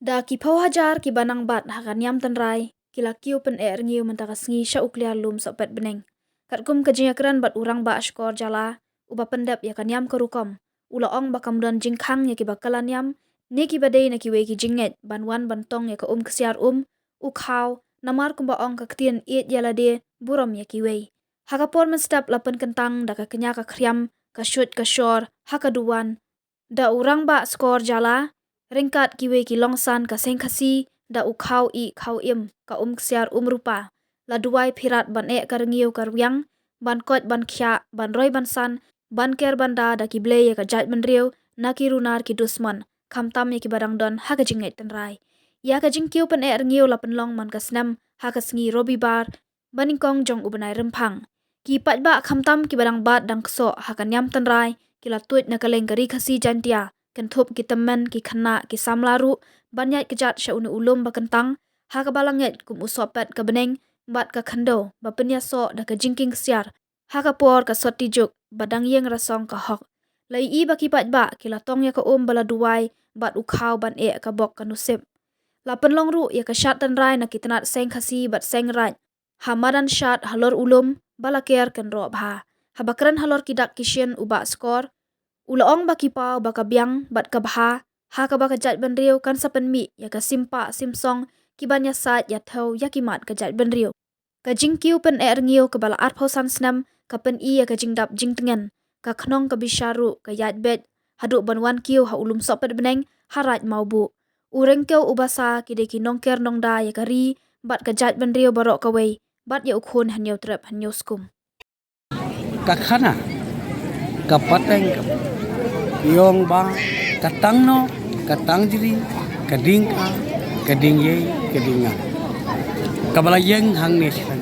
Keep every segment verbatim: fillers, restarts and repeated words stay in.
Da ki phew hajar kiba nang bat ha ka niam tynrai ki la kiew pyneh rngiew mynta ka sngi sha u kliar lum Sohpetbneng. Katkum ka jingïakren bad u Rangbah Shkor Jala uba pyndep ïa ka niam ka rukom, u la ong ba kam don jingkhang ïa kiba kylla niam ne kiba dei na kiwei ki jingngeit ban wan ban tong ïa ka um ksiar um, u khaw, namar kumba ong ka ktien, ïeit ïa lade, burom ïa kiwei. Ha ka por mynstep la pynkyntang da ka kñia ka khriam, ka shuit ka shor ha ka duwan da u Rangbah Shkor Jala, ryngkat kiwei ki longsan ka seng Khasi, da u khaw ïeh khaw im, ka um ksiar um rupa. La duwai pyrshah ban eh ka rngiew ka rwiang, ban koit ban khiah, ban roi ban san, ban ker ban da da ki blei ïa ka jaitbynriew na ki runar ki dusmon, khamtam ïa kiba dang don ha ka jingngeit tynrai. Ïa ka jingkiew pyneh rngiew la pynlong man ka snem ha ka sngi Robibar ba nyngkong jong u bnai Rymphang. Ki paidbah khamtam kiba dang bat dang ksoh ha ka niam tynrai ki la tuid na kylleng ka Ri Khasi Jaiñtia, kynthup ki tymmen, ki khynnah, ki samla ruh, ban ïaid kjat sha une u lum ba kyntang ha kaba la ngeit kum u sohpet ka bneng bad ka khyndew ba pynïasoh da ka jingkieng ksiar ha ka por ka sotti juk ba dang ïeng rasong ka hok. La ïohi ba ki paidbah ki la tong ïa ka um ba la duwai bad u khaw ban eh ka bok ka nusip. La pynlong ruh ïa ka shad tynrai na ki tnat seng Khasi bad seng Raid ha madan shad halor u lum ba la ker kynroh bha. Haba kren halor ki dak ki shin u Bah Shkor u la ong ba ki paw ba ka biang bad ka bha, ha kaba ka jaitbynriew kan sa pynmih ïa ka sim pah sim song kiban ïasaid ïathew ïa ki mat ka jaitbynriew. Ka jingkiew pyneh rngiew kaba la arphew san snem ka pyni ïa ka jingdap jingtngen, ka khnong ka bishar ruh ka ïaid beit haduh ban wan kiew ha u lum Sohpetbneng ha Raid Mawbuh. U Ryngkew u Basa ki dei ki nongker nongda ïa ka ri bad ka jaitbynriew baroh kawei, bad ïa u khun Hynñiewtrep Hynñiewskum. Ka khana, ka pateng, ka ïong ba ka tang noh, ka tang jri, ka ding ka, ka ding ïei, ka ding nga. Kaba la ïeng hangne shen.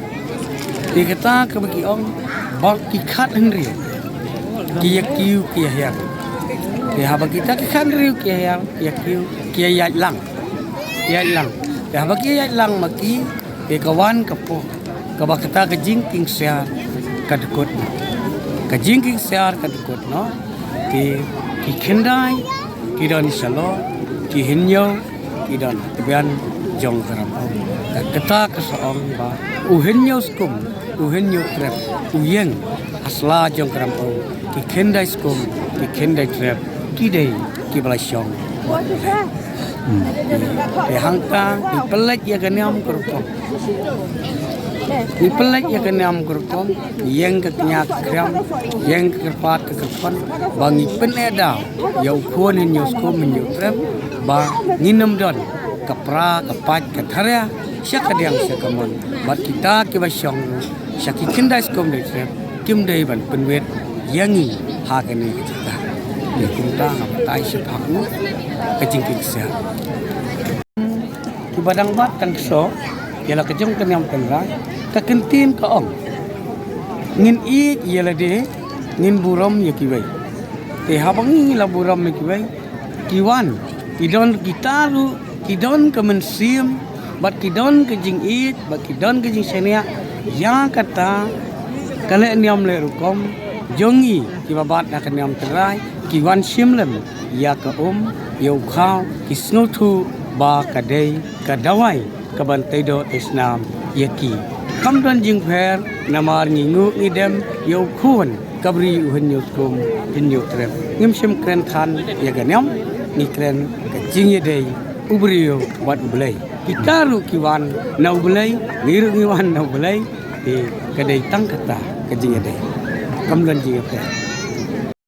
Te kata kaba ki ong ba ki khat hynriew ki ïa kiew ki ïa hiar. Te haba kita ki khat hynriew ki ïa hiar, ki ïa kiew, ki ïa ïaid lang. Ki ïa ïaid lang. Te haba ki ïa ïaid lang ma ki, te ka wan ka por kaba kata ka jingkieng ksiar ka dkut noh. Ka jingkieng ksiar ka dkut noh. Te ki khyndai ki don shalor, ki hynñiew ki don tbian jong ka Ram Aung. Ka kata ka sa ong ba u Hynñiewskum, u Hynñiewtrep u ïeng ha sla jong ka Ram Aung. Ki khyndai skum, ki khyndai trep ki dei kiba la shong. Hmm. Te hangta ngi pynleit ïa ka niam ka rukom. Ngi pynleit ïa ka niam ka rukom, ïeng ka kñia ka khriam, ïeng ka kyrpad ka kyrpon, ba ngi pyneh daw ïa u khun Hynñiewskum Hynñiewtrep ba ngin ym don ka pra ka pait ka tharia sha ka diang sha ka mon. Bad kita kiba shong sha ki khyndai skum dei trep kim dei ban pynwit ïa ngi ha kane ka jaka. Ïa kumta nga batai shaphang ka jingkieng ksiar. Kiba dang bat dang ksoh ïa la ka jong ka niam tynrai, ka kyntien ka ong, ngin ïeit ïa lade, ngin burom ïa kiwei. Te haba ngi la burom ïa kiwei, ki wan, ki don kita ruh ki don ka mynsiem bad ki don ka jingïeit bad ki don ka jingshaniah. Ïa kata ka leh niam leh rukom jong ngi kiba bat na ka niam tynrai, ki wan shim lem ïa ka um, ïa u khaw, ki sngewthuh ba ka dei ka dawai kaban tei doh tei snam ïa ki. Kam don jingpher namar ngi nguh ngi dem ïa u khun ka bri u Hynñiewskum Hynñiewtrep. Ngim shym kren than ïa ka niam, ngi kren ka jingïadei u briew bad u Blei. Kita ruh ki wan na u Blei, ngi ruh ngi wan na u Blei. Te ka dei tang kata ka jingïadei. Kam don jingïapher.